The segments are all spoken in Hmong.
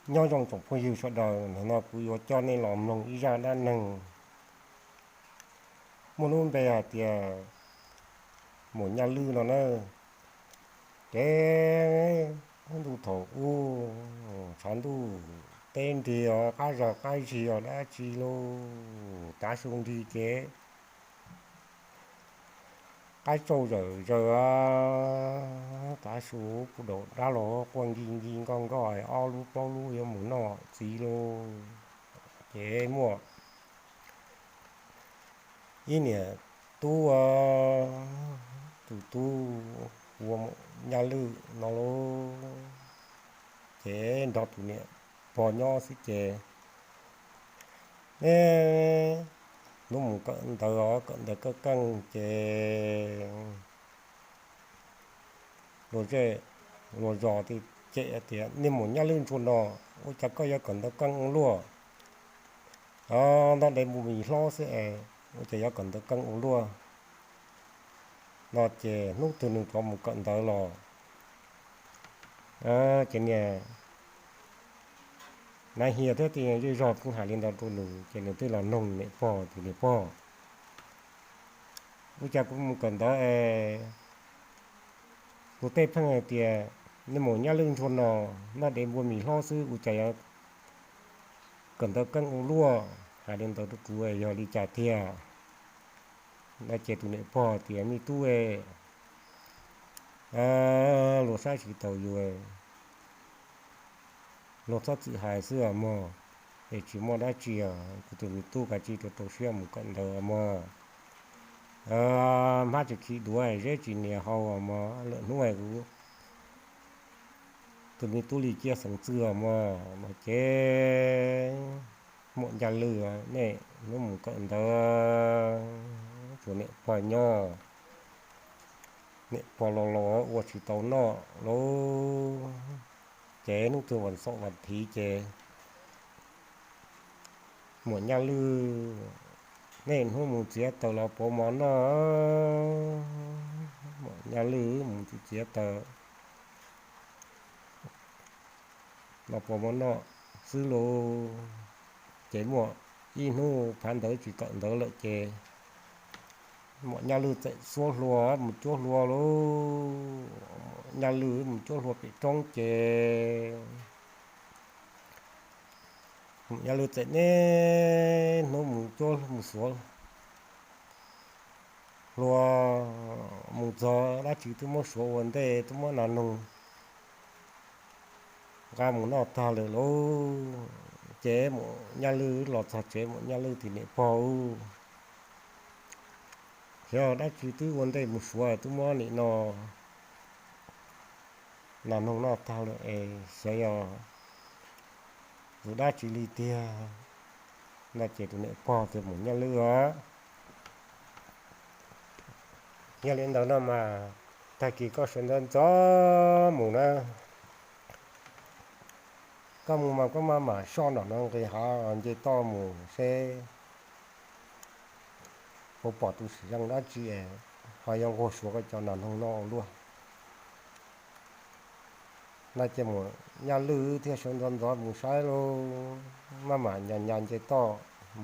Nyob zoo tsoom phooj ywg sawv daws, hnub no kuv yuav coj nej los mloog ib zaj dab neeg muaj lub npe hais tias Maum Nyaj Lwj no na. Ces ntuj thaum ub tshav ntuj teb nrig os, qab zog qab zig os dab tsi lauj, tav su nrig ces qaib tsauj zawm zaws, tav su puv daum dab los quaj nki nki nkoj nkoj, ob lub plaub lub yuav mus noj txiv lauj. Ces muaj ib niam tub, tus tub hu ua Maum Nyaj Lwj no lauj. Ces nrog tus niam pog nyob xwb ces, ne, hnub mus kawm ntawv os, kawm ntawv keej keej ces luag zej luag zos cem tias, nej Maum Nyaj Lwj ntsuag no, ua cas koj yuav kawm ntawv keej ua luaj? Noj dev npua mis hlob xwb es ua cas yuav kawm ntawv keej ua luaj? No ces hnub twg nws rov mus kawm ntawv los, ces niag Nab Hias thiab tej zej zog kuj hais li ntawd rau nws ces nws thiaj los noog niam pog tias, niam pog, ua cas kuv mus kawm ntawv es kuv tej pheej hais tias nej Maum Nyaj Lwj ntsuag no, noj dev npua mis hlob xwb ua cas yuav kawm ntawv keej ua luaj, hais li ntawd rau kuv yog li cas tiag? No ces tus niam pog tias, me tub, luag saib tsis taus yus, luag txhob txwm hais xwb os mog. Es tsis muaj dab tsi os, kuv tus me tub kav tsij rau rau siab mus kawm ntawv os mog. Hmab tsis khi duav, zeb tsis nias hau os mog, lwm hnub kuv tus me tub li ciaj xeev txwj os mog. No ces Maum Nyaj Lwj, nej hnub mus kawm ntawv tsuas niam pog nyob, niam pog los los ua tsis tau noj lauj. Ces hnub twg vas xaum vas thiv ces Maum Nyaj Lwj, nej hnub mus txiav taws los pauv mov noj. Maum Nyaj Lwj mus txiav taws los pauv mov noj xwb lauj. Ces muaj ib hnub phav ntawd tsis kawm ntawv lawm ces Maum Nyaj Lwj txawm xuab hlua mus cuab hlua lauj. Maum Nyaj Lwj mus cuab hlua pem roob ces Maum Nyaj Lwj txawm niaj hnub mus cuab mus xuav hlua, mus txog dab tsi twb muab suav ua ntej, twb muab nas noog nqa mus noj tag lawm lauj. Ces Maum Nyaj Lwj los txog tsev, Maum Nyaj Lwj tias, niam pog, xyov dab tsi twb ua ntej mus suav twb muab nim no nas noog noj tag lawm es xyov yog tus dab tsi li tiag. No ces tus niam pog tias, Maum Nyaj Lwj os, yog li ntawd no mas tag kis koj sawv ntxov ntxov mus na, koj mus mas koj maj mam soj nram no nqis hav nce toj mus seb puas pom tus sim zeej dab tsi es ho yuav nquag suav koj cov nas noog noj ua luaj. No ces Maum Nyaj Lwj thiaj sawv ntxov ntxov mus saib lauj, maj mam nyas nyas nce toj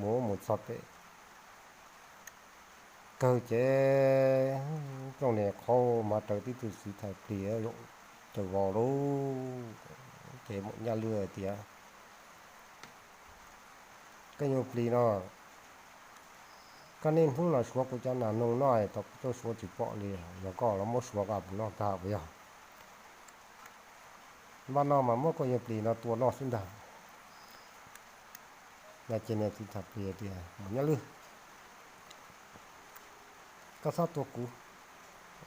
mus mus txog pem kawg ces plooj niam qhauv hmov raws tib tug txiv thais plis zaum caws vos lauj. Ces Maum Nyaj Lwj tias, koj nyuag plis no, koj niaj hnub los suav kuv cov nas noog noj es tau kuv tuaj suav tsis pom li, yog koj los muab suav koj puas noj tag puas yog? Npaj no mas muab koj nyuag plis no tua noj xwb ntag. No ces niag txiv thais plis tias, Maum Nyaj Lwj, koj txhob tua kuv,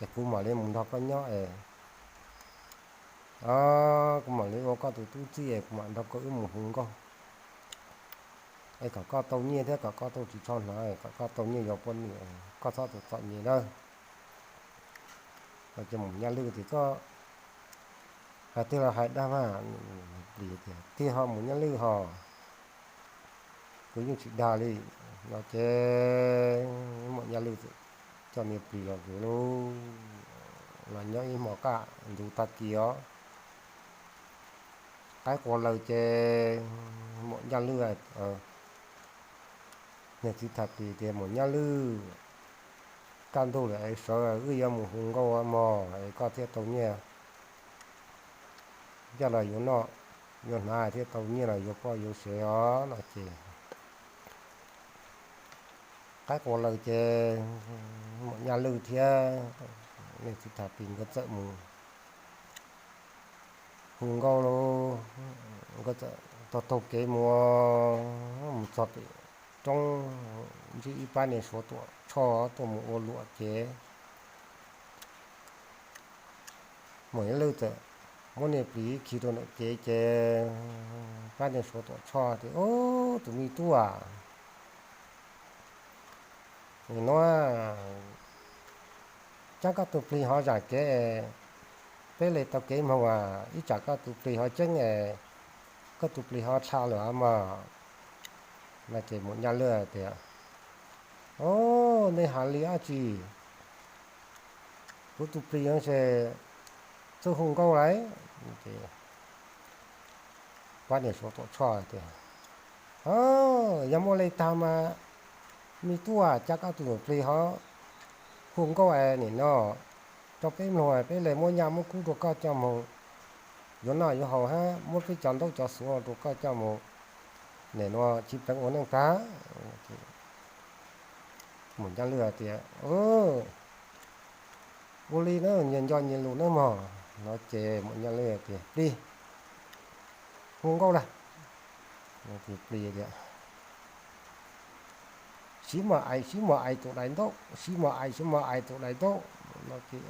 es kuv mam li mus nrog koj nyob es kuv mam li ua koj tus tub txib es kuv mam nrog koj wb mus hu nkauj, es kom koj tau nyiaj thiab kom koj tau ris tsho hnav, kom koj tau nyiaj yuav poj niam, koj txhob tus txom nyem nawb. No ces Maum Nyaj Lwj tias, koj hais tiag los hais dag mas? Plis tias, tiag ho Maum Nyaj Lwj ho, kuv yeej tsis dag li. No ces Maum Nyaj Lwj coj niag plis los lauj, los nyob ib hmo kaj ntug tag kis os, qaib qua lawm ces Muam Nyaj Lwj, niag txiv Tham Plis tias, Muam Nyaj Lwj, kaj ntug lawm es sawv wb yuav mus hu nkauj mog es koj thiaj tau nyiaj, coj los yuav noj yuav hnav thiaj tau nyiaj los yuav poj yuav sev os no ces qaib qua lawm ces Muam Nyaj Lwj thiab niag txiv Tham Plis nkawd txawm mus hu nkauj lauj. Nkawd txawm taug taug kev mus, mus txog pem roob, ntsib ib pab niag Suav tuam tshoj tuaj mus ua luam ces Muam Nyaj Lwj txawm muab niag plis khi rau ntawm kev ces pab niag Suav tuam tshoj tias, Ub, tus me tub, nim no cab koj tus plig ho zam kev, peb le tau kev moog as, ib tsam koj tus plig ho ceeb, koj tus plig ho dlha lawm mog. No ces Muam Nyaj Lwj tias, Ub, nej has li dab tsi? Kuv tus plig no ces txawj hu nkauj lauj. Pab niag Suav tuam tshoj tias, Yog muaj li tag mas me tub, cab koj tus plig ho hu nkauj es nim no rau peb mloog, peb le muab nyaj muab kub rau koj coj mus yuav noj yuav haus hab, muab peb cov ntaub cov xov rau koj coj mus nim no tsis pleev ua neej tag. Muam Nyaj Lwj tias, Ua li na, nyias nco nyias lus na mog. No ces Muam Nyaj Lwj tias, Plig, hu nkauj na. Plig tias, Sib mos ais, sib mos ais tus dais ntaub, sib mos ais, sib mos ais tus dais ntaub. No ces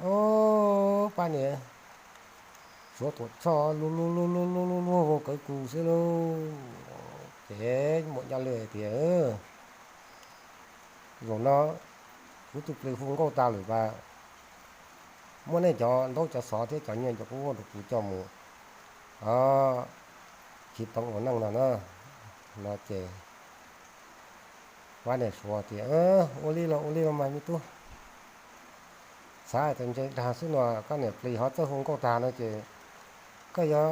pab niag Suav tuam tshoj luag luag luag luag luag luag luag vau kawv kus xwb lauj. Ces Muam Nyaj Lwj tias, Zaum no kuv tus plig hu nkauj tag lawm as, muab nej cov ntaub cov xov thiab cov nyiaj cov kub rau kuv coj mus tsis pleev ua neej no na. No ces pab niag Suav tias, Ua li los ua li los mas me tub, xav tias ntse dag xwb no, koj niam plig ho txawj hu nkauj tag no ces koj yuav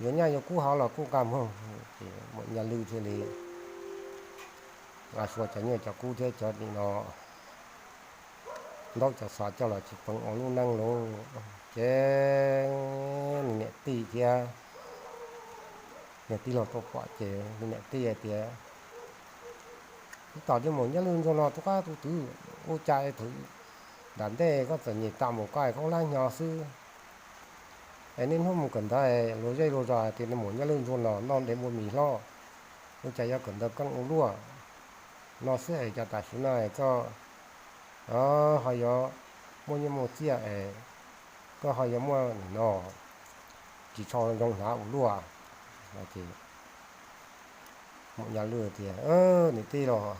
yuav nyaj yuav kub hov los kuj nqa moog. Ces Muam Nyaj Lwj thiaj li nqa Suav cov nyiaj cov kub thiab cov nim no ntaub cov xov coj los tsis pleev ua lub neej lauj. Ces nws niam tij thiab nws tij laug tuaj pom ces nws niam tij hais tias, Tab tom niag Muam Nyaj Lwj ntsuag no tu qab tu twv, ua cas thaum nram ntej koj txawm nyem tas npaum ko es koj lab hnyo xwb, es niaj hnub mus kawm ntawv, luag zej luag zos hais tias niag Muam Nyaj Lwj ntsuag no noj ntev npua mis hlob, ua cas yuav kawm ntawv keej ua luaj no xwb es cas tam sim no es koj ho yuav muaj nyiaj muaj txiaj es koj ho yuav muaj nim no tsis tshua zoo hnav ua luaj. Ces Muam Nyaj Lwj tias, Niam tij laug,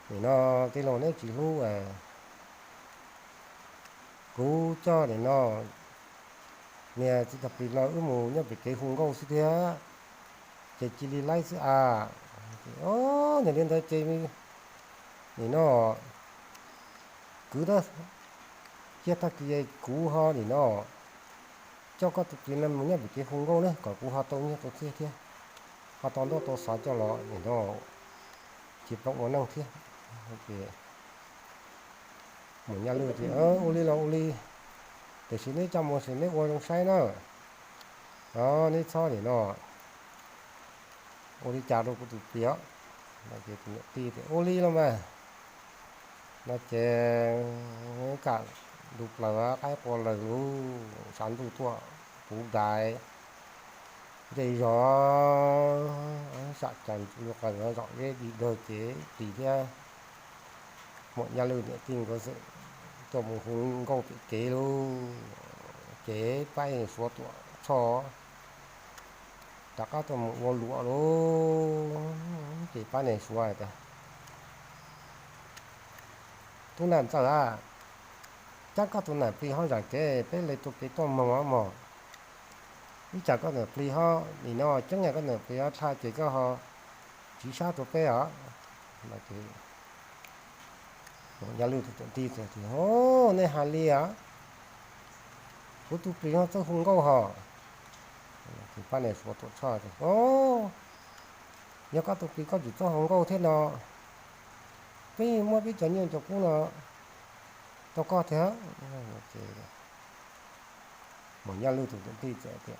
nim no tij laug neb tsis hlub, kuv coj nim no niag txiv Tham Plis no wb mus nyob pem kev hu nkauj xwb thiab, ces cia li laib xwb as. Yog li ntawd ces nim no kwv na, cia tag kis kuv ho nim no coj koj tus plig no mus nyob pem kev hu nkauj na kom kuv ho tau nyiaj tau txiaj thiab, ho tau ntaub tau xov coj los nim no tsis pleev ua neej thiab. Ces Muam Nyaj Lwj tias, Ua li los ua li, tiam sis neb coj mus ces neb ua zoo saib na. Neb txhob nim no ua li cas rau kuv tus plig os. Ua li los mas. No ces kam ntu plaws qaib qua lawm lauj, tshav ntuj tuaj puv ntais, zej zos sam cas lub qe zom zeb dig dawg ces plig thiab Muam Nyaj Lwj niam tij nkawd txawm tuaj mus hu nkauj pem kev lauj. Ces pab Suav tuam tshoj rov qab tuaj mus ua luam lauj. Ces pab niag Suav tias, Tub Nam Ntxawm a, cab koj tus nam plig ho zam kev, peb le tus kev tuaj moog mog. Ib tsam koj nam plig ho nim no ceeb, koj nam plig ho dlha ces koj ho tsiv sab rau peb os. Nyaj Lwj tus tij tias, Nej has li as, kuv tus plig ho txawj hu nkauj hos. Ces pab niag Suav tuam tshoj tias, Yog koj tus plis koj tsis txawj hu nkauj thiab no, peb muab peb cov nyiaj cov kub no rau koj thiab. Ces Muam Nyaj Lwj tus niam tij txawm tias,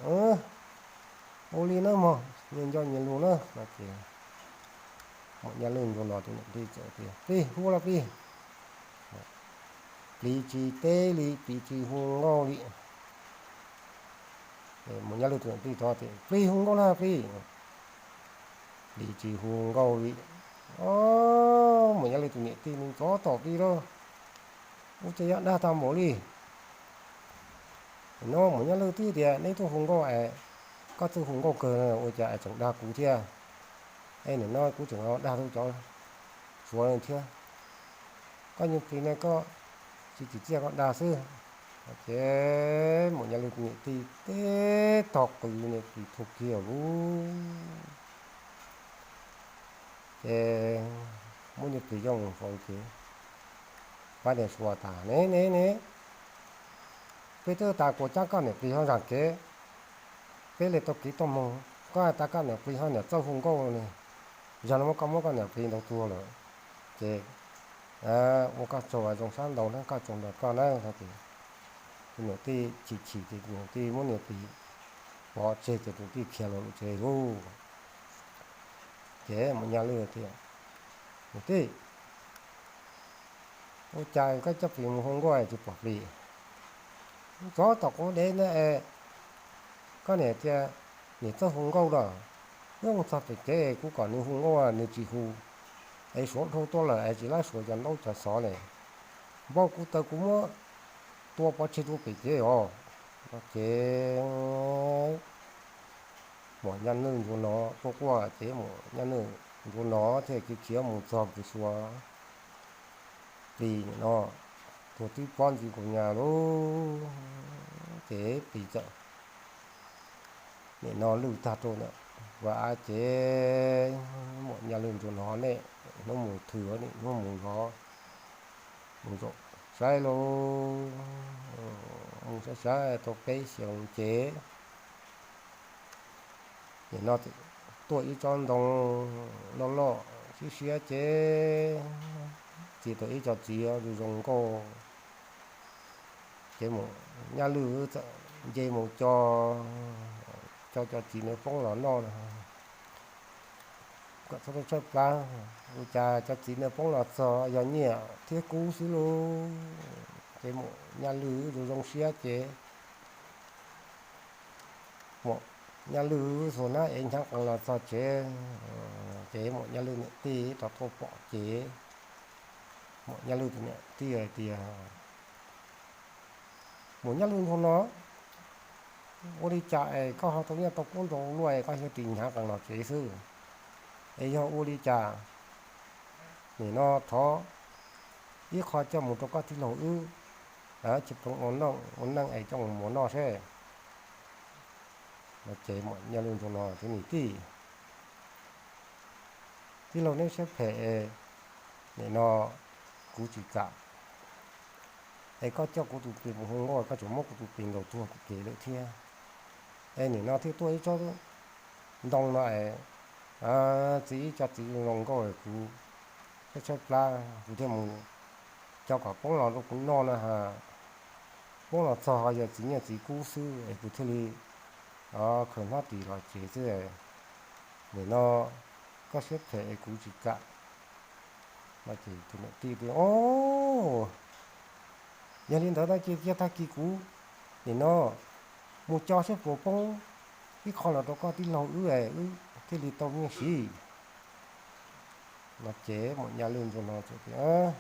Ua li na mog, nyias nco nyias lus na no ces Muam Nyaj Lwj Ntsuag Nos tus niam tij txawm tias, Plig, hu los plig. Plis tsis teb li, plis tsis hu nkauj li. Muam Nyaj Lwj tus niam tij teb tias, Plig, hu nkauj na plig. Plis tsis hu nkauj li. Muam Nyaj Lwj tus niam tij ntxov tom plig lawm, ua cas yuav dag tag npaum li. No Muam Nyaj Lwj twb tias neb tuaj hu nkauj es koj txawj hu nkauj kawg, ua cas es tseem dag kuv thiab? Es nim no kuv tseem dag rau cov Suav thiab. Koj nyuag plis no koj tsis tsim txiaj koj dag xwb. Ces Muam Nyaj Lwj tus niam tij teb tog qws niag plis thug kiag lawm. Ces muab niag plis coj mus faus ces pab niag Suav tas, Ne, ne, ne, peb twb tas kuas cab koj niam plis ho zam kev, peb li tau kev tuaj moog, koj tas koj niam plis ho niam txawj hu nkauj ne, yog no muab koj muab koj niam plis ntaus tuag lawm, ces ua koj tsaug zoo sab ntaus na, koj tsaug ntawm koj na. Ces tus niam tij chim chim ces tus niam tij muab niag plis pov tseg ces tus tij khiav los lawm tsev lauj. Ces Muam Nyaj Lwj tias, Niam tij, ua cas koj coj plis mus hu nkauj tsis pom plis? Ntxov tom quav dev na es koj niam tias niam txawj hu nkauj los, wb mus txog pem kev kuv kom nws hu nkauj nws tsis hu, es Suav dhau tuaj lawm es tsis laib Suav cov ntaub cov xov ne, npau kuv taws kuv muab tua pov tseg rau pem kev os. Ces Muam Nyaj Lwj Ntsuag Nos quaj quaj ces Muam Nyaj Lwj Ntsuag Nos thiaj khiav khiav mus txog pem Suav plis nim no, tuag twb pob ntsis kaus nyas lauj. Ces plis txawm nim no lwj tag rau ntawm vaj av ces Muam Nyaj Lwj Ntsuag Nos ne, hnub mus thwm nim hnub mus zov, mus zaum saib lauj, mus saib saib tau peb xyoos ces nim no tuaj ib tsob ntoo loj loj siab siab ces txi tau ib co txiv zoo zoo nkauj. Ces Muam Nyaj Lwj txawm nce mus co, co cov txiv ntawd poob los noj na. Kom txhob txhawj plab, ua cas cov txiv ntawd poob los txog yog nyiaj thiab kub xwb lauj. Ces Muam Nyaj Lwj zoo zoo siab ces Muam Nyaj Lwj xuas hnab ev hnyav qees los txog tsev, ces Muam Nyaj Lwj niam tij rov tuaj pom ces Muam Nyaj Lwj tus niam tij hais tias, Muam Nyaj Lwj Ntsuag Nos, ua li cas es koj ho tau nyiaj tau kub ntau luaj es koj yuav ris hnyav qees los tsev xwb? Es yog ua li cas nim no thov ib qho coj mus rau koj tij laug wb, tsis poob ua neej es coj mus muas noj seb. No ces Muam Nyaj Lwj Ntsuag Nos tias, Niam tij, tij laug neb siab phem, nim no kuv tsis kam es koj coj kuv tus plis mus hu nkauj, koj tseem muab kuv tus plis ntaus tuag pem kev lawm thiab. Es nim no thiaj tuaj ib tsob ntoo no es txi ib co txiv zoo nkauj es kuv tshaib tshaib plab kuv thiaj mus co kom poob los rau kuv noj na has. Poob los txog ho yog txiv nyiaj txiv kub xwb es kuv thiaj li khaws hnab ris los tsev xwb. Nim no koj siab phem es kuv tsis kam. No ces tus niam tij tias, O, yog li ntawd no ces cia tag kis kuv nim no mus co saib puas poob ib qho los rau koj tij laug wb es wb thiaj li tau nyiaj siv. No ces Muam Nyaj Lwj Ntsuag Nos txawm tias,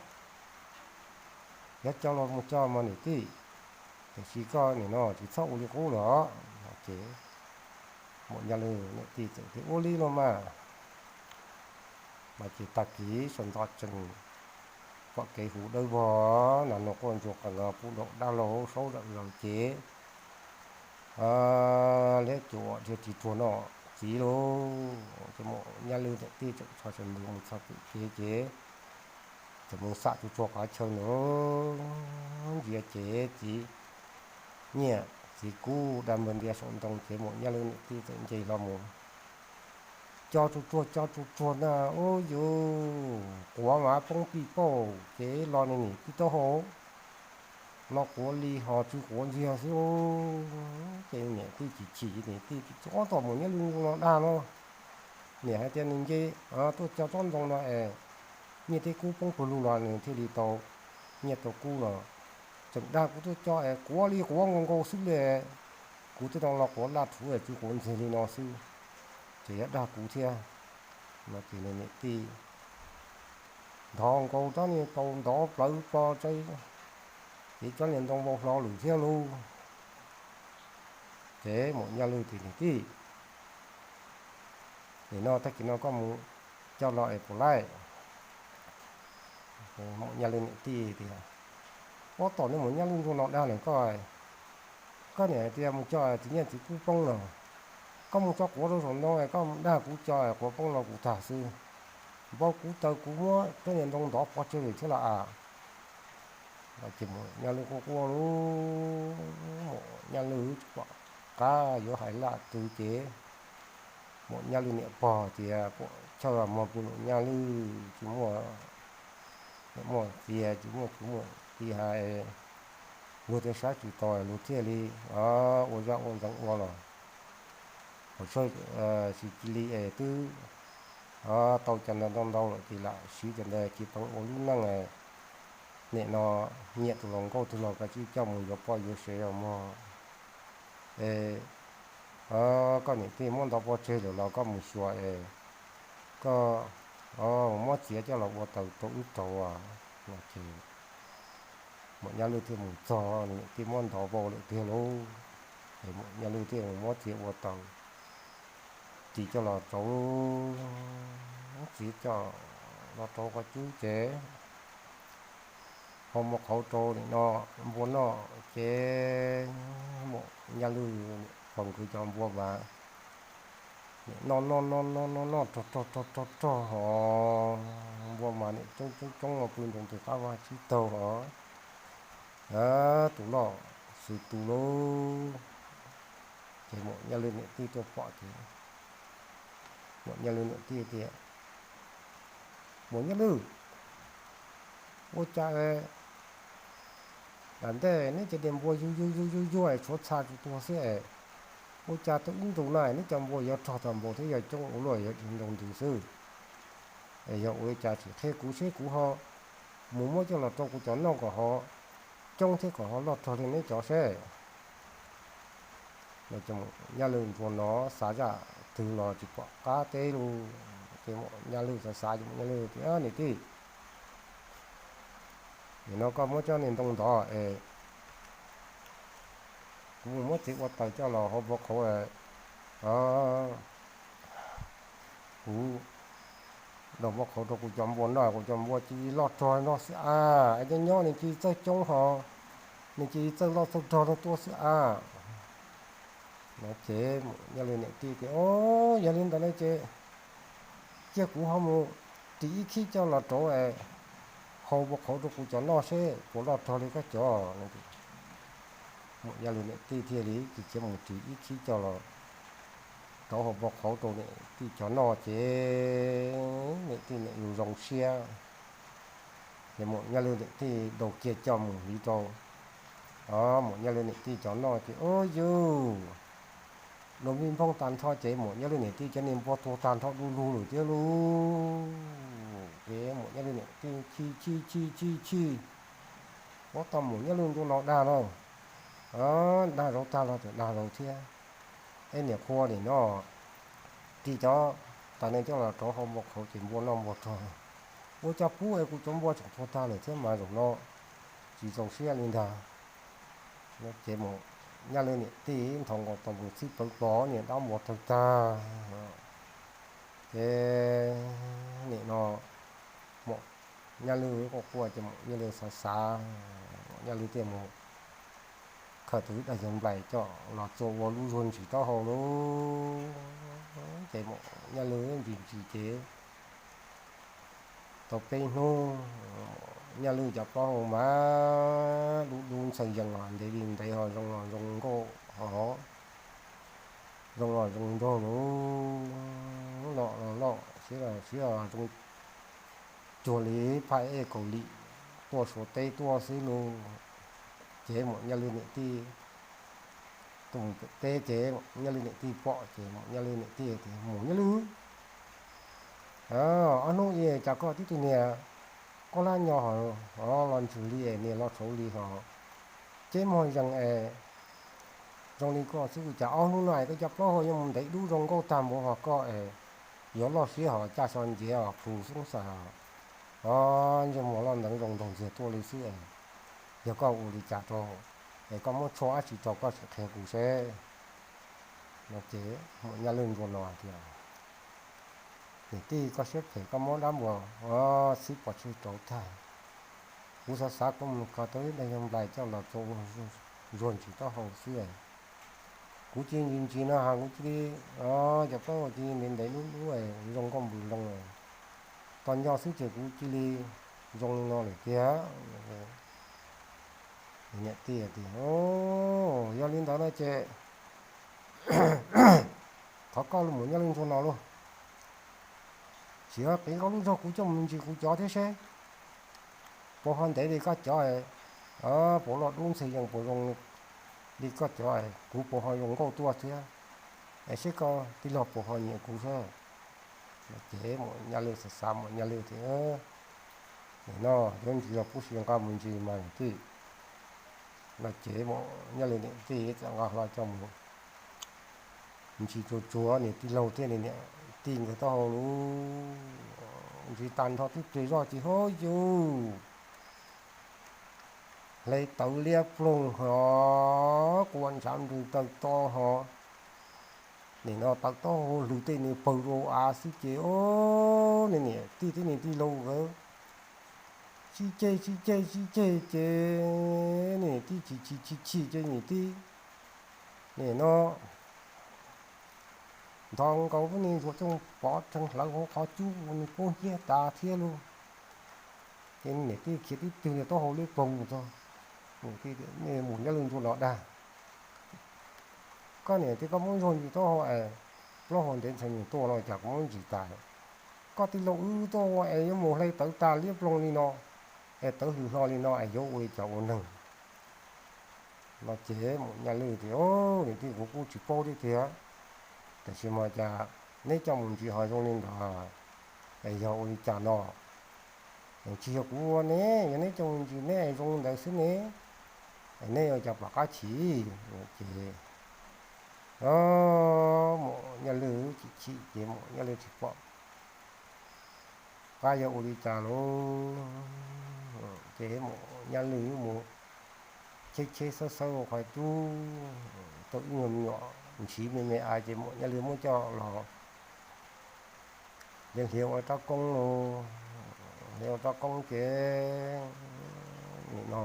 Yog co los mus co mas niam tij, tiam sis koj nim no tsis txhob ua li qub lawm os. No ces Muam Nyaj Lwj niam tij txawm tias, Ua li los mas. No ces tag kis sawv ntxov tsees pom kev hu dawb vog, nas noog quaj ntsuag qees los puv daum dab laug saub zawm zaws ces liab cuam dhia tsis tuag noj txiv lauj. Ces Muam Nyaj Lwj niam tij tseem tso sawv ntxov mus txog pem kev ces txawm mus xam tsuag tsuag qhov chaw ntawd ntsia ces txiv nyiaj Ces kub dag npawg ntias saum ntoo ces Muam Nyaj Lwj niam tij txawm nce hlo mus, co tsuag tsuag co tsuag tsuag na, ub yus quav mas poob pij pauj ces los niam tij taub hau los quav li ho tsw quav ntxiag xwb. Ces niam tij chim chim, niam tij txob tom Muam Nyaj Lwj no dag no. Niam hais tias nws nce tuaj co tsob ntoo no es nyiaj thiab kub poob pawg lug los nws thiaj li tau nyiaj tau kub no. Tseem dag kuv tuaj co es quav li quav nkaus nkaus xwb li, kuv twb tau los quav laj thuv es tsw quav ntxiag li no xwb, ces yog dag kuv thiab no. Ces nws niam tij ntov nkaus tsob niag taus ntov plawv plo tsev, ces tsob niag ntoo vau hlo lawm thiab lauj. Ces Muam Nyaj Lwj tias niam tij, nim no tag kis no koj mus co los es puas laij? Muam Nyaj Lwj niam tij tias, ub tom niag Muam Nyaj Lwj ntsuag no dag lawm koj, koj niam hais tias mus co txiv nyiaj txiv kub poob no, koj mus tso quav rau saum ntoo es koj dag kuv co quav poob no kuv tag xwb, npau kuv taws kuv muab tsob niag ntoo ntov pov tseg lawm thiab los as. Ces Muam Nyaj Lwj quaj quaj lauj, Muam Nyaj Lwj tsis pom qab yuav hais laj twg ces Muam Nyaj Lwj niam pog tias puam chawj mog pw Muam Nyaj Lwj tsis muaj, muaj txiv tsis muaj tub muaj ki hais, luag thiaj saib tsis taus luag thiaj li ua zaj ua ntxeev ua los. Hauv sawb sis cia li es twb tau cov ntawd ntau ntau lawm ces lam siv cov ntawd cia peev ua lub neej. Nim no nyiam tus hluas nkauj twg los kav tsij coj mus yuav poj yuav sev os mog. Es koj niam tij muab ntov pov tseg lawm los koj mus xyuas es koj muab txiav coj los ua taws rau wb raug no ces Muam Nyaj Lwj thiaj mus txog, nws niam tij muab ntov vau lawm tiag lauj. Es Muam Nyaj Lwj thiaj mus muab txiav ua taws, txiav coj los rauv, txiav coj los rauv qhov cub ces ho npua qhauv rau nim no npua noj ces Muam Nyaj Lwj pog nkawd cov npua mas nim noj noj noj noj noj noj rog rog rog rog rog hos npua mas nim coob coob coob pw nroo ntws qab vaj tsib taug hos tus loj xwb tus lauj. Ces Muam Nyaj Lwj niam tij tuaj pom ces Muam Nyaj Lwj niam tij tias, Muam Nyaj Lwj, ua cas lam ntej neb cov niag npua yuag yuag yuag yuag yuag tshuav txha tsuj tuag xwb es ua cas tau ib ntus na neb cov npua yuav rog tag npaum thiab yog coob ua luaj yuav dim nroo ntws xwb. Es yog ua li cas tsis qhia kuv seb kuv ho mus muab coj los rau kuv cov noj kom ho coob thiab kom ho loj rog li neb cov seb. Ces Muam Nyaj Lwj ntsuag no xav zaj twg los tsis pom qab teb lauj. Ces Muam Nyaj Lwj xav xav ces Muam Nyaj Lwj tias, Niam tij, nim no koj muab cov niag ntoo ntov es kuv mus muab txiav ua taws coj los hau npua qhauv, kuv los npua qhauv rau kuv cov npua noj, kuv cov npua cia li loj rog no xwb a, nyob nyob nws cia li txawj coob hos nws cia li txawj loj txawj rog no tuaj xwb a. No ces Muam Nyaj Lwj niam tij tias, Yog li ntawd no ces cia kuv ho mus ris ib khib coj los rauv hau npua qhauv rau kuv cov noj seb puas loj rog li koj cov. Muam Nyaj Lwj niam tij thiaj li ris khiav mus ris ib khib coj los rauv hau npua qhauv rau niam tij cov noj ces niam tij niam yus zoo siab. Ces Muam Nyaj Lwj niam tij daus kiag coj mus hiv rau Muam Nyaj Lwj niam tij cov noj ces ub yus, luag vij nphooj tag nrho ces Muam Nyaj Lwj niam tij cov niag npua tuag tag nrho du lug lawm thiab lauj. Ces Muam Nyaj Lwj niam tij chim chim chim chim chim, ua tau Muam Nyaj Lwj ntsuag no dag no, dag zaum tag los tseem dag zaum thiab. Eb niam qhua nim no ris cov taws no coj los rauv hau npua qhauv ces npua noj npua rog, ua cas pub es kuv cov npua tseem tuag tag lawm thiab mas zaum no tsis zoo siab li ntag. Ces Muam Nyaj Lwj niam tij nthos nkaus tau mus txhib plawv plo niag dab npua tawg tag. Ces nim no Muam Nyaj Lwj quaj quaj ces Muam Nyaj Lwj xav xav, Muam Nyaj Lwj thiaj mus khaws tus ib daig yog nplaim coj los txua ua lub zuag ntsis taub hau lauj. Ces Muam Nyaj Lwj ntsis ntsis ces tau peb hnub, Nyaj Lwj cov plaub hau mas dub dub ntxhee yees os, ntev li ntev ho zoo los zoo nkauj ho zoo los zoo nraug lauj, loj los loj, siab los siab zoo cuag li phaj ej Kaus Lim tuaj Suav teb tuaj xwb lauj. Ces Muam Nyaj Lwj niam tij, tus mus pem teb ces Muam Nyaj Lwj niam tij pom ces Muam Nyaj Lwj niam tij tias, Muam Nyaj Lwj, ob hnub ib cas koj tib tug niag qoj lab nyo ho los ntsws li es niag los tshauv li ho ceb mog zees es zoo li koj xwb, cas ob hnub no es koj cov plaub hau yuav mus ntev dub zoo nkauj tag npaum ho koj es yuav loj siab ho caj xo nciav os plhu xoob xas os, ntsej muag loj nteev zoo nraug ntxiag tuaj li xwb es yog koj ua li cas rau es koj muab tshuaj dab tsi rau koj sim qhia kuv seb. No ces Muam Nyaj Lwj ntsuag no tias, Niam tij, koj siab phem, koj muab dab npua txhib pov tseg rauv tag, kuv xav xav kuv mus kho tau ib daig yog nplais coj los tso ua zuag ntsis taub hau xwb. Kuv cia li ntsis ntsis no ha, kuv cia li, cov plaub hau cia li ntev ntev dub dub zoo nkauj npws loo, tos nco xwb ces kuv cia li zoo li no lawm tiag. Niam tij tias, Yog li ntawd no ces thov koj los Muam Nyaj Lwj ntsuag no lauj, sim ho qiv koj lub zog kuv coj mus ntsis kuv cov thiab seb puas ho ntev li koj cov, puas loj dub ntxhee yees puas zoo li koj cov, kuv puas ho zoo nkauj tuaj thiab, es seb koj tij laug puas ho nyiam kuv thiab. Ces Muam Nyaj Lwj xav xav, Muam Nyaj Lwj tias, Nim no yuav ntsis los kuv sim nqa mus ntsis mas niam tij. No ces Muam Nyaj Lwj niam tij txawm nqa hlo coj mus ntsis tsuag tsuag niam tij laug thiab niam tij nkawd taub hau lauj. Ntsis tag nrho twb pliag zoj ces, Hov yus, hle tawv liab ploog ho, quaj ntshav nrws taw to ho, nim no tawv taub hau hlwv tej nws pawg rau av xwb ces, o, niam tij thiab niam tij laug nkawd sib ceg sib ceg sib ceg ces niam tij chim chim chim chim ces niam tij, nim no nthos nkaus lub niag zuag cooj pov rhees hlawv hauv qhov cub ua nws kub hnyiab tas thiab lauj. Ces niam tij khiav tib tug niag taub hau liab ploog mus txog. Muam Nyaj Lwj ntsuag no dag, Koj niam tij, koj muab zog ntsis taub hau es plaub hau ntev ntxhee mus tuaj no cas kuv muab ntsis tas. Koj tij laug wb tuaj ua es yuav mus hle tawv tag liab ploog li no, es tawv hlwm hlo li no es yuav ua li cas ua neeg? No ces Muam Nyaj Lwj tias, Niam tij, kuv kuj tsis paub thiab tiag, tab sis mas cas neb coj mus ntsis ho zoo li ntawd, es yog ua li cas no? Tsis yog kuv ua ne, yog neb coj mus ntsis neb zoo li ntawd xwb ne, es neb ua cas pom qab chim? Ces Muam Nyaj Lwj chim chim ces Muam Nyaj Lwj tsis pom qab yog ua li cas lauj. Ces Muam Nyaj Lwj mus cheb cheb xawb xawb ua qhov cub, tau ib nyuag me nyuam ntshiv me me av ces Muam Nyaj Lwj muab coj los, ces hliv ua rab koob lauj. Hliv ua rab koob ces nim no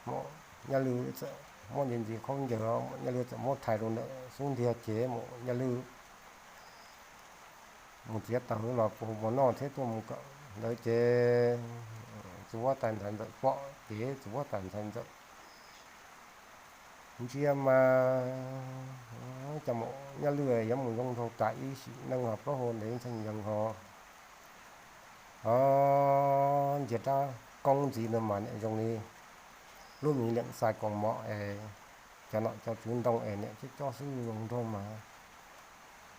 Muam Nyaj Lwj txawm muab ntxiv ntxiv khaub ncaws, Muam Nyaj Lwj txawm muab thais rau ntawm xub ntiag ces Muam Nyaj Lwj mus txiav taws los puas mov noj thiab tuaj mus kawm ntawd ces txiv huab tais ntxhais ntxawm pom ces txiv huab tais ntxhais ntxawm ntsia mas cas Muam Nyaj Lwj yuav mus zoo nraug tas ib sim neej ho plaub hau ntev ntxhee yees ho, o, ntsia rab koob ntxiv no mas niam zoo li lub miv liam xais koos mom es cov nom cov tswv ntoo es niam cob cob xwb zoo nraug mas.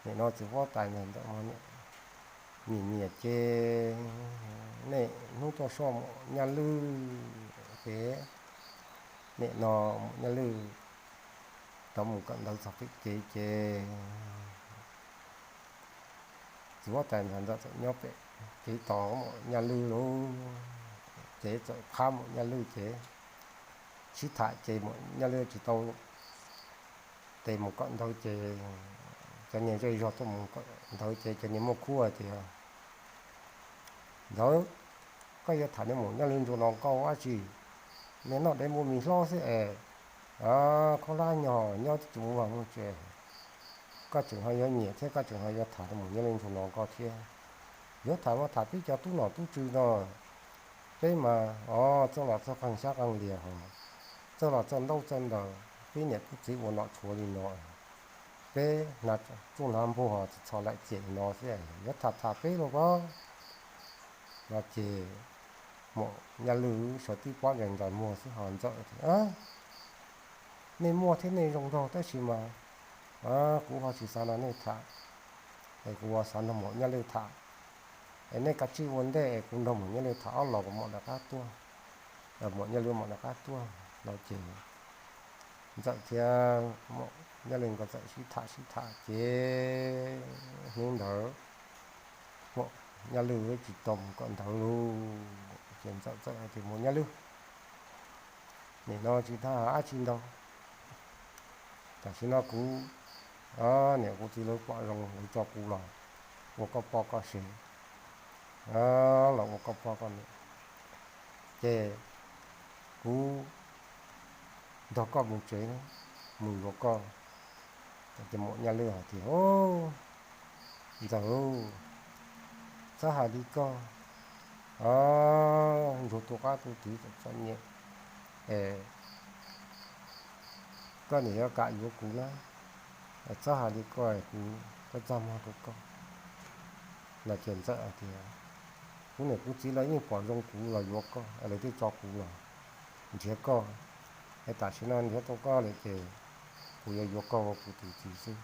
Nim no txiv huab tais ntxhais ntxawm nyiam nyiam ces nej hnub tuaj soj Muam Nyaj Lwj ces nim no Muam Nyaj Lwj rov mus kawm ntawv txog pem kev ces txiv huab tais ntxhais ntxawm txawm nyob pem kev tos Muam Nyaj Lwj lauj. Ces txawm phab Muam Nyaj Lwj ces sib tham ces Muam Nyaj Lwj tsis tau tes mus kawm ntawv ces cov niag zej zog tuaj mus kawm ntawv ces cov niag muaj khub hais tias, Ntawd, koj yuav tham niag Muam Nyaj Lwj ntsuag no koj ua dab tsi? Niag noj dev npua mis hlob xwb es, khaub hlab nyo nyob tsis mus vaj mus tsev, koj tseem ho yuav nyiam thiab koj tseem ho yuav tham niag Muam Nyaj Lwj ntsuag no koj thiab. yuav tham mas tham peb cov tub nom tub tswv no, peb mas o, txawj los txawj qeej xyab qeej lias hos, txawj los txawj ntaub txawj ntawv, peb niam peb txiv ua nom tshuav li no, peb hnav tsuj hnav npua hos txhos laim ciam li no xwb, yuav tham tham peb los pob. No ces Muam Nyaj Lwj sawv tib pob ntsais ntsais muag xwb hos Ntxawm tias, nej muaj thiab nej zoo nraug tab sis mas kuv ho tsis xav nrog nej tham, es kuv ua xav nrog Muam Nyaj Lwj tham. Es nej kav tsij ua ntej es kuv nrog Muam Nyaj Lwj tham ob los kuv mam rov qab tuaj. Muam Nyaj Lwj mam rov qab tuaj no ces Ntxawm thiab Muam Nyaj Lwj nkawd txawm sib tham sib tham ces hnub ntawd Muam Nyaj Lwj tsis tau mus kawm ntawv lauj. Ces Ntxawm txawm hais tias, Muam Nyaj Lwj, nim no tsis tau hais dab tsi ntau, tam sim no kuv niam kuv txiv lawv pom zoo lawv tso kuv los ua koj poj koj sev, los ua koj poj koj niam, ces kuv nrog koj mus tsev, mus yuav koj. Ces Muam Nyaj Lwj hais tias, Ntxawm, txhob hais li koj, ntsuag tu qab tu twv txom txom nyem, es koj niam yuav kam yuav kuv na, txhob hais li koj, kuv txaj muag rau koj. No ces Ntxawm hais tias, kuv niam kuv txiv lawv yeej pom zoo kuv los yuav koj, lawv thiaj tso kuv los nrhiav koj, es tam sim no nrhiav tau koj lawm ces kuv yuav yuav koj ua kuv tus txiv xwb.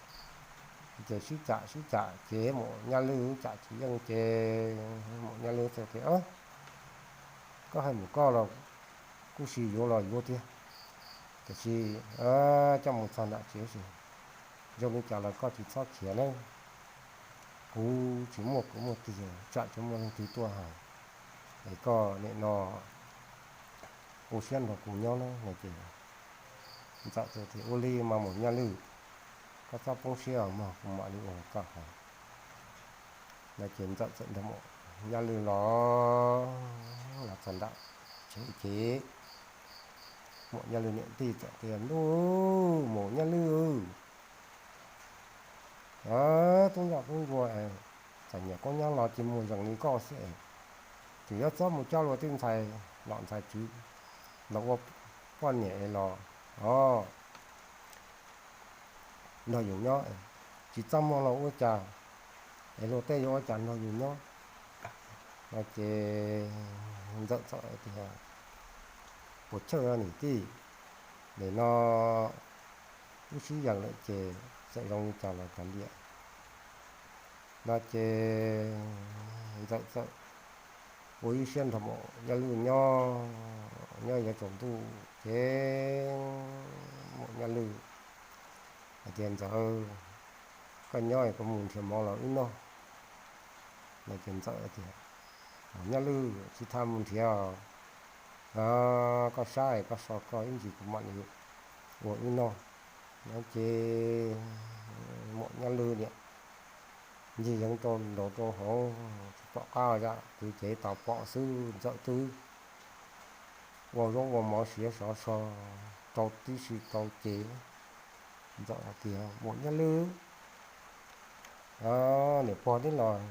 Ces sib cam sib cam ces Muam Nyaj Lwj cam tsis yeej ces Muam Nyaj Lwj txawm tias, koj hais mus koj los kuj sim yuav los yuav tiag, tiam sis coj mus txog nram tsev ces zoo li cas los koj tsis txhob khiav na, kuv tsis muaj kwv muaj tij, tsam tsis muaj leej twg tuaj hais, es koj nim no ua siab nrog kuv nyob na. No ces Ntxawm tias, ua li mas Muam Nyaj Lwj, koj txhob poob siab os mog, kuv mam li ua koj hais. No ces Ntxawm txawm nrog Muam Nyaj Lwj los, los txog nram tsev ces Muam Nyaj Lwj niam tij txawm tias, ntuj, Muam Nyaj Lwj, tub ntsuag tub ntsuag, txom nyem kub hnyiab los tsis muag zeem li koj xwb es, tseem yuav txhob mus coj luag tej ntxhais nom ntxhais tswv los ua poj niam es los, o, nrog yus nyob, tsis txaj muag los ua cas, es luag tej yuav ua cas nrog yus nyob. No ces Ntxawm txawm tias, puas chawj niam tij, nim no wb sib yees lawm ces txawm zoo li cas los kav liam. No ces Ntxawm txawm ua ib siab nrog Muam Nyaj Lwj nyob, nyob yuav tsaus ntuj ces Muam Nyaj Lwj hais tias, Ntxawm, koj nyob es kuv mus nrhiav mov los wb noj. No ces Ntxawm tias, Muam Nyaj Lwj, tsis tas mus nrhiav, koj sab es koj so koj ib ntsis kuv mam li ua wb noj. No ces Muam Nyaj Lwj niam ncig yeev rau nraud rau hauv, tsis pom qab zam kwv cev tau pom xwb Ntxawm twb ua zaub ua mov siav sov so rau tib si rau ces Ntxawm hais tias, Muam Nyaj Lwj, niam pog neb los,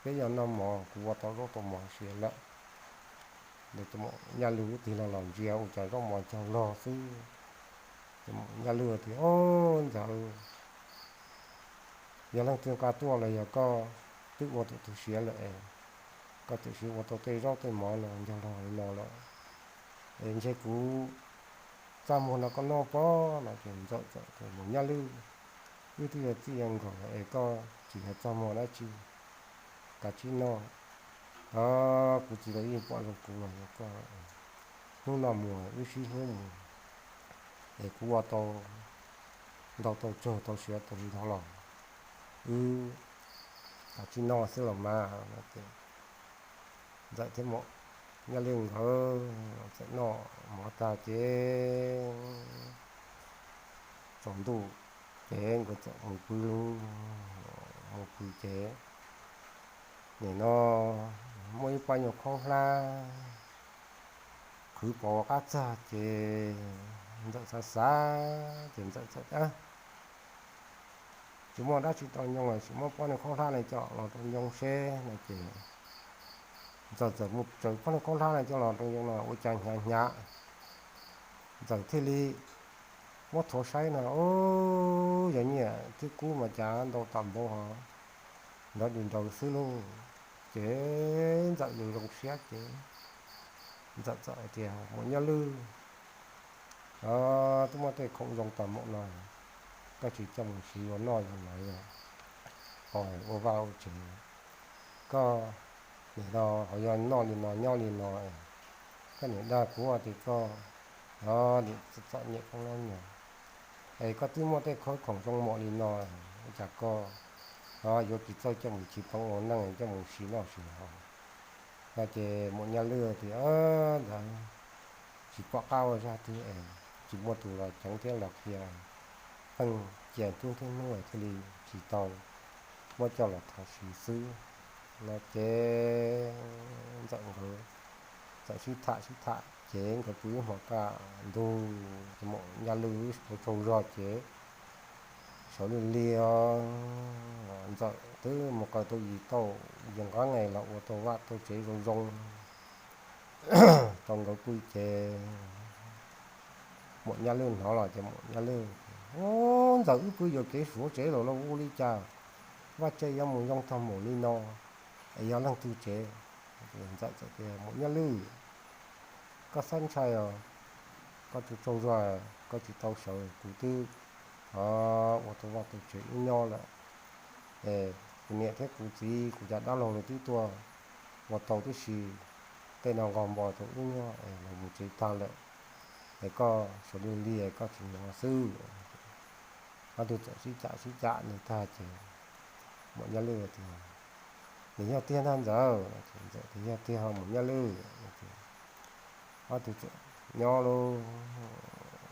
peb yuav noj mov, kuv ua tau zaub tau mov siav lawm. Ces Muam Nyaj Lwj tig los los ntsia ua cas zaub mov ncaug log xwb. Ces Muam Nyaj Lwj tias, Ntxawm, yog leej twg nqa tuaj los yog koj twb ua tus twg siav lawm es koj tiam sis ua tau tej zaub tej mov no ncaug log li no lawm, es ntshe kuv txaj muag nrog koj noj pob. No ces Ntxawm txawm tias, Muam Nyaj Lwj, wb twb yog txij yog nkawm es koj tsis yog txaj muag dab tsi, kav tsij noj. Kuv txiv lawv yeej pom zoo kuv los yog koj, hnub no mus wb sib hlub mus, es kuv ua tau ntau tau tsawg tau siav tau ncaug los wb kav tsij noj xwb los mas. Ntxawm thiab Muam Nyaj Lwj nkawd txawm noj mov tag ces tsaus ntuj ces nkawd txawm mus pw lauj. Mus pw ces nim no muaj ib pob nyuag khaub hlab qhwv pov qab txag ces Ntxawm xav xav ces Ntxawm txawm tias, tsis muaj dab tsi rau Ntxawm, tsis muab pob niag khaub hlab no coj los rau Ntxawm seb no ces Ntxawm txawm mus tsaws pob niag khaub hlab no coj los rau Ntxawm no ua cas hnyav hnyav. Ntxawm thiaj li muab thuav saib no, yog nyiaj thiab kub mas cas ntau tas npaum ho nrov di nraws xwb lauj. Ces Ntxawm zoo zoo siab ces Ntxawm txawm hais tias, Muam Nyaj Lwj, twb muaj tej khoom zoo tas npaum no, koj tsis coj mus siv ua noj ua haus, ua vaj ua tsev, koj nim no ho yog noj li no nyob li no, koj niam dag kuv tias koj nim txom nyem poob lab nyog, es koj twb muaj tej khoom zoo npaum li no, ua cas koj yuav tsis txawj coj mus txiv poob ua neej coj mus siv noj siv haus no? Ces Muam Nyaj Lwj tias, Ntawd tsis pom qab ua zaj twg es tsis muaj tus los ceev thiab los qhia, pheej cia hnub thiab hnub thiaj li tsis tau muab coj los thov siv xwb no ces Ntxawm nkawd txawm sib tham sib tham ces nkawd pw ib hmos kaj ntug ces Muam Nyaj Lwj tsaug tsaug zog ces sawv lig lig, Ntxawm twb mus qaws tau yim tauj yim nqab nqes los ua tau vaj tau tsev zoo zoo rau nkawd pw ces Muam Nyaj Lwj hnov los ces Muam Nyaj Lwj, Ntxawm, wb pw yuam kev suav tsev lawm los ua li cas vaj tse yuav mus zoo tag npaum li no, es yog leej twg tsev? Ntxawm txawm tias, Muam Nyaj Lwj, koj xav ntshai os, koj tsaug tsaug zog, koj tsis tau sawv, kuv twb ua tau vaj tau tsev wb nyob lawm. Es kuv niam thiab kuv txiv kuv cov dab laug los twb tuaj ua tau tib si, tej no nqos npos rau wb nyob es los mus tsev tag lawm, es koj sawv lig lig koj tsis hnov xwb. Ob tug txawm sib cam sib cam li tag ces Muam Nyaj Lwj tias, Nws yog tiag ntag Ntxawm. Ntxawm tias, Yog tiag ho Muam Nyaj Lwj. Ob tug txawm nyob lauj,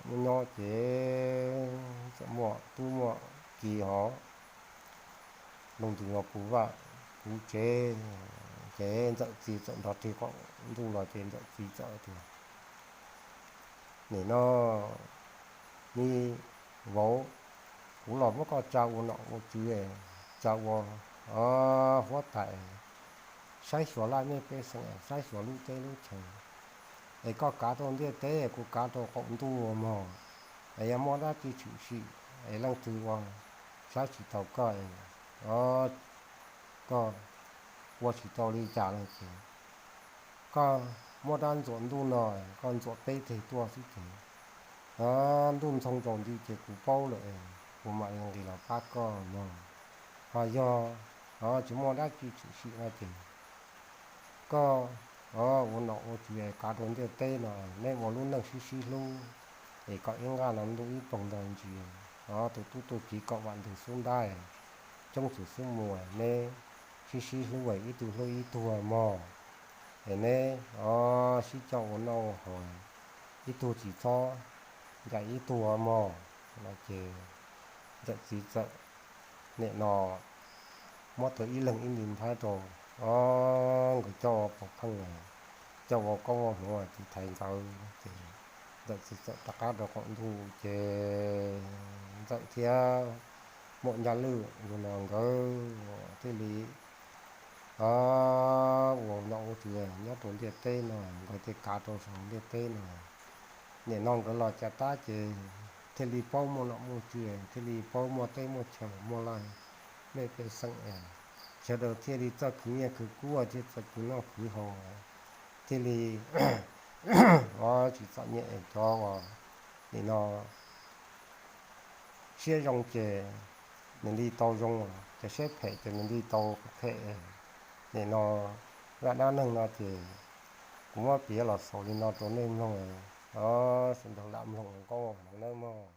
nyob nyob ces txawm muaj tub muaj ki hov, lub ntuj los puv vaj puv tsev, ces Ntxawm txiv txawm nrog rig qaum ntuj los ces Ntxawm txiv txawm tias, Nim no me vauv, kuv los muab koj tsa ua nom ua tswv, tsa ua huab tais, saib xyuas laj mej pej xeem, saib xyuas lub teb lub chaw, es koj kav rau ntiaj teb, kuv kav rau qaum ntuj mog. Es yog muaj dab tsi tshwm sim es leej twg ua saib tsis taus koj, koj ua tsis tau li cas no ces koj muab rab ntxuam ntuj no, koj ntxuam peb teg tuaj xwb ces ntuj ntxhoo tsaus nti ces kuv paub lawm, kuv mam li nqis los pab koj mog. Ho yog tsis muaj dab tsi tshwm sim no ces koj ua nom ua tswv kav rau ntiaj teb no, neb ua lub neej sib sib hlub, es kom ib nqaj no ntuj ib poog nto ntsis, tus tub tus kiv kom vam ntws xub ntab, coob txwm xub mus, neb sib sib hlub, ib tug hlub ib tug mog. Es neb sib coj ua noj ua haus, ib tug tsis txhob ncaim ib tug mog. No ces Ntxawm txiv txawm nim no muab tau ib leeg ib nti nplhaib rau, nkawd coj ua pov pheej, coj ua koob ua hmoov tiv thaiv nkawd ces Ntxawm txiv txawm rov qab rau qaum ntuj ces Ntxawm thiab Muam Nyaj Lwj tus no nkawd thiaj li ua nom ua tswv nyob rau ntiaj teb no, nkawd thiaj kav rau saum ntiaj teb no. Nim no nkawd los cas tab ces thiaj li paub muaj nom muaj tswv, thiaj li paub muaj teb muaj chaw muaj laj mej pej xeem, sawv daws thiaj li txawj khwv nyiaj khwv kub thiaj txawj khwv noj khwv haus, thiaj li tsis txom nyem cov uas nim no siab zoo ces nws li tau zoo, cov siab phem ces nws li tau phem. Nim no zaj dab neeg no ces kuv muab piav los xaus li no rau nej mloog, sawv daws lam mloog ua koob ua hmoov nawb mog.